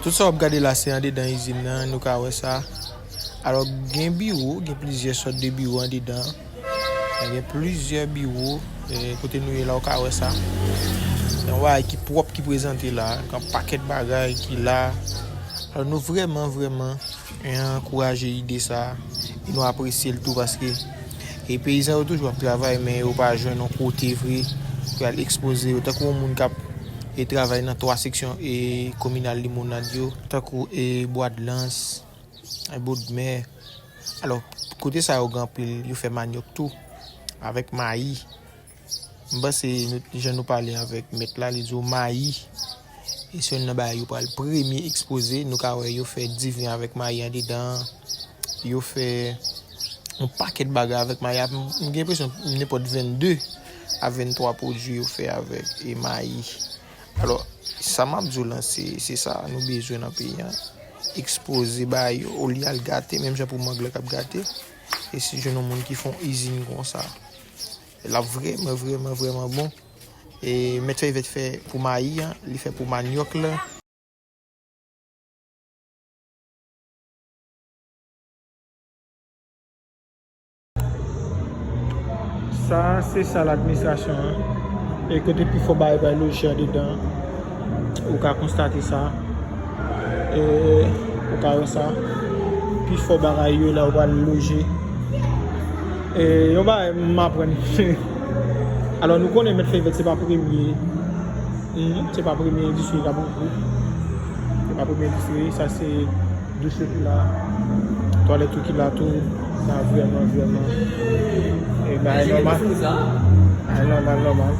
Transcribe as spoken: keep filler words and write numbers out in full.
Tout sa w ap gade la, se andedan izin nan, nou ka wè sa. Alò, gen biwo, gen plizyè sòt de biwo andedan. Gen plizyè biwo, e, kote nou ye la, ou ka wè sa. Se yon bagay ki pwòp ki prezante la, gen pakèt bagay ki la. Alò, nou vrèman, vrèman, e, ankouraje ide sa, e nou apresye l tou paske, e, peyizan yo toujou ap travay, men yo pa jwenn yon kote vre pou y al ekspoze yo. Tankou yon moun k ap, e, travay nan twa seksyon, e, kominal Limonad yo, tankou, e, Bwadlans, e, Bodmè. Alò, kote sa yo gen anpil, yo fè manyòk tou, avèk mayi. M panse nou, jan nou pale avèk mèt la, li di w mayi. E se youn nan bagay yo pral premye ekspoze. Nou ka wè yo fè diven avèk mayi andedan. Yo fè yon pakèt bagay avèk mayi. M, m gen enpresyon nenpòt vennde a venntwa pwodui yo fè avèk e mayi. Alò, sa m ap di w lan, se, se sa nou bezwen nan peyi a. Ekspoze bagay yo, olye al gate, menm jan pou mang lan k ap gate. E si jwenn yon moun ki fè yon izin konsa, l ap vrèman, vrèman, vrèman bon. E mèt fèy vèt fè pou mayi an, li fè pou manyòk lan. Sa, se sal administrasyon an. E kote pifò bagay pral loje andedan. Ou ka konstate sa. E, ou ka wè sa. Pifò bagay yo la ou pral loje. E, yon bagay m aprann. Alò, nou konnen mèt fèy vèt se pa premye. Mhm, se pa premye endistri k ap ouvri. Se pa premye endistri. Sa se douch yo ki la. Twalèt yo ki la tou. Sa vrèman, vrèman. E bagay nòmal. Bagay nòmal, nòmal.